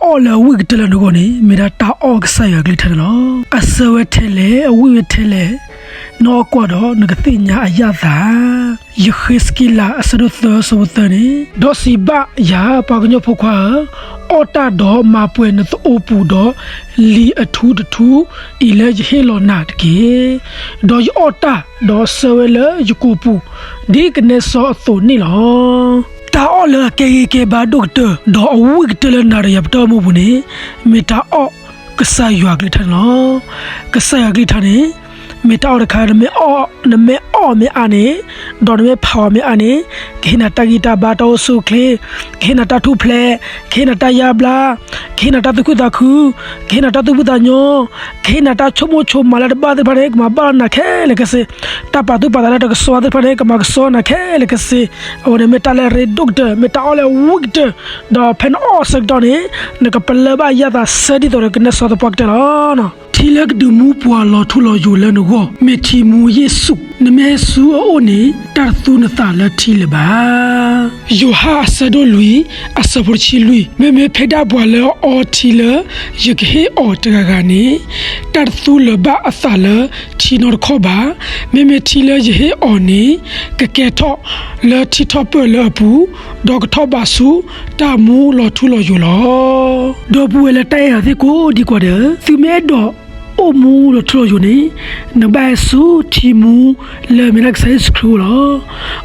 အီၣ်လၢအဝံၣ်ကတၢၢ်လၢနဂီၢ်န့ၣ် မ့ၢ်ဒၣ်တၢ်အီၣ်ကစၢ်ယွၤကလုၢ်ကထါန့ၣ်လီၤ. အဆၢဝဲထဲလဲၣ်, အဝံၣ်ဝဲထဲလဲၣ်, နအီၣ်ကွၢ်ဒီးနကသ့ၣ်ညါအယၣ်သး. ယဃ့းစက့လး အဆၢဒိၣ်သၢ အဆၢဖိသၢန့ၣ်, ဒီးစံးဘၣ်ယၤ, ပှၤကညီဖိခွါဧၢ, အီၣ်တၢ်ဒီးမၤပှဲၤနသအိပူၤဒီး လံာ်အထူတထူအံၤလၢယဟ့ၣ်လီၤနၤတက့ၢ်. ဒီးယအီၣ်တၢ်, ဒီးဆှၢဝဲလၢယကိာ်ပူၤ, ဒ်ကနဲစီအသိးန့ၣ်လီၤ. တၢ်အီၣ်လၢအကဲဂ့ၤကဲဘါဒိၣ်ကတၢၢ် ဒီးအဝံၣ်ကတၢၢ်လၢနၤဒီးယၤပတၢ်အိၣ်မူပူၤန့ၣ်, မ့ၢ်တၢ်အီၣ်ကစၢ်ယွၤကလုၢ်ကထါန့ၣ်လီၤ. ကစၢ်ယွၤကလုၢ်ကထါန့ၣ် မ့ၢ်တၢ်အီၣ်တခါ နမ့ၢ်အီၣ်မ့ၢ်အါန့ၣ်, ဒီးနမ့ၢ်ဖးအီၤမ့ၢ်အါန့ၣ်, ကဟ့ၣ်နၤတၢ်ဂံၢ်တၢ်ဘါ တၢ်အိၣ်ဆူၣ်အိၣ်ချ့, ကဟ့ၣ်နၤတၢ်ထူၣ်ဖျဲး, ကဟ့ၣ်နၤတၢ်ယါဘျါ, ကဟ့ၣ်နၤတၢ်သူၣ်ခုသးခု, ကဟ့ၣ်နၤတၢ်သူၣ်ဖှံသးညီ, ကဟ့ၣ်နၤတၢ်ဆိကမိၣ်ဆိကမးလၢတဘၣ်သ့ၣ်တဖၣ်န့ၣ် ကမၤဘၣ်လီၤနၤခဲလၢာ်ခဲဆ့, တၢ်ပာ်သူၣ်ပာ်သးလၢတကဆှီသ့ၣ်တဖၣ်န့ၣ် ကမၤကဆှီနၤခဲလၢာ်ခဲဆ့. အဝဲန့ၣ်မ့ၢ်တၢ်လၢအရ့ဒိၣ်ကတၢၢ်, မ့ၢ်တၢ်အီၣ်လၢအဝံၣ်ကတၢၢ်, ဒီးဖဲနအီၣ်အဆၢကတီၢ်န့ၣ်, နကပလၢၢ်ဘၣ်အယၣ်သးဆၢဒ်သိးဒီးကနဲစီသပှၢ်ကတၢၢ်လီၤ. ထံလၢကဒုးမူပှၤလီၤထူလီၤယိာ်လၢနဂီၢ် မ့ၢ်ထံမူယ့ၣ်ၡူး, နမ့ၢ်ဟဲဆူအအိၣ်န့ၣ် တၢ်တသူနသးလၢထံလၢၤဘၣ်. ယိၤဟၣ်အဆၢဒိၣ်လွံၢ် အဆၢဖိတဆံလွံၢ်, မ့မ့ၢ်ဖဲဒၣ်ပှၤလၢအအီထံလၢယကဟ့ၣ်အီၤတဂၤဂၤန့ၣ်, တၢ်တသူလၢၤဘၣ်အသးလၢထံနီတခီၣ်ဘၣ်. မ့မ့ၢ်ထံလၢယဟ့ၣ်အီၤန့ၣ် ကကဲထီၣ်လၢထံထီၣ်ပၢၢ်လၢအပူၤ, ဒီးကထီၣ်ဘးဆူတၢ်မူလီၤထူလီၤယိာ်လီၤ. ဒီပုၢ်ဝဲၢ်လၢတၢ်အဲၣ်အီၤသ့ၣ်ကိးဒံကိးဂၤဒဲး, သုမ့ၢ်အဲၣ်ဒိးအိၣ်မူလီၤထူလီၤယိာ်န့ၣ်, နဘၣ်ဟဲဆူထံမူလၢအမ့ၢ်ဒၣ်ကစၢ်ယ့ၣ်ၡူးခရံာ်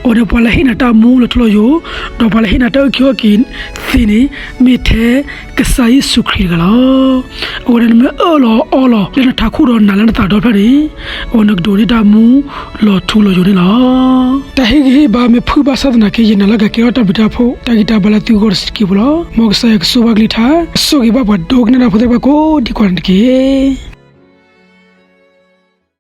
အအိၣ်လီၤ. အဝဲန့ၣ်ပှၤလၢဟ့ၣ်နၤတၢ်မူလီၤထူလီၤယိာ်, ဒီးပှၤလၢဟ့ၣ်နၤတၢ်အုၣ်က့ၤခီၣ်က့ၤသ့န့ၣ်, မ့ၢ်ထဲကစၢ်ယ့ၣ်ၡူးခရံာ်တဂၤလီၤ. အဝဲန့ၣ်နမ့ၢ်အၢၣ်လီၤအီလီၤ လၢနထးခိၣ်ဒီးနၤလၢနသးဒီဖျၢၣ်န့ၣ်, အဝဲန့ၣ်ကဒိးန့ၢ်တၢ်မူလီၤထူလီၤယိာ်န့ၣ်လီၤ. တၢ်ဟ့ၣ်ဂံၢ်ဟ့ၣ်ဘါမ့ၢ်ဖုၣ်ဘၣ်ဆၣ်သနာ်က့ ယနာ်လၢကကဲထီၣ်တၢ်ဘျုးတၢ်ဖှိၣ် တၢ်ဂံၢ်တၢ်ဘါလၢသုဂီၢ်တစဲးဖိလီၤ. မ်ကစၢ်ယွၤကဆိၣ်ဂ့ၤဘၣ်ကလုၢ်ကထါ, ဆိၣ်ဂ့ၤဘၣ်ပှၤဒိကနၣ်တၢ်ဖိသ့ၣ်တဖၣ်ကိးဒံကိးဂၤဒဲးန့ၣ်တက့ၢ်.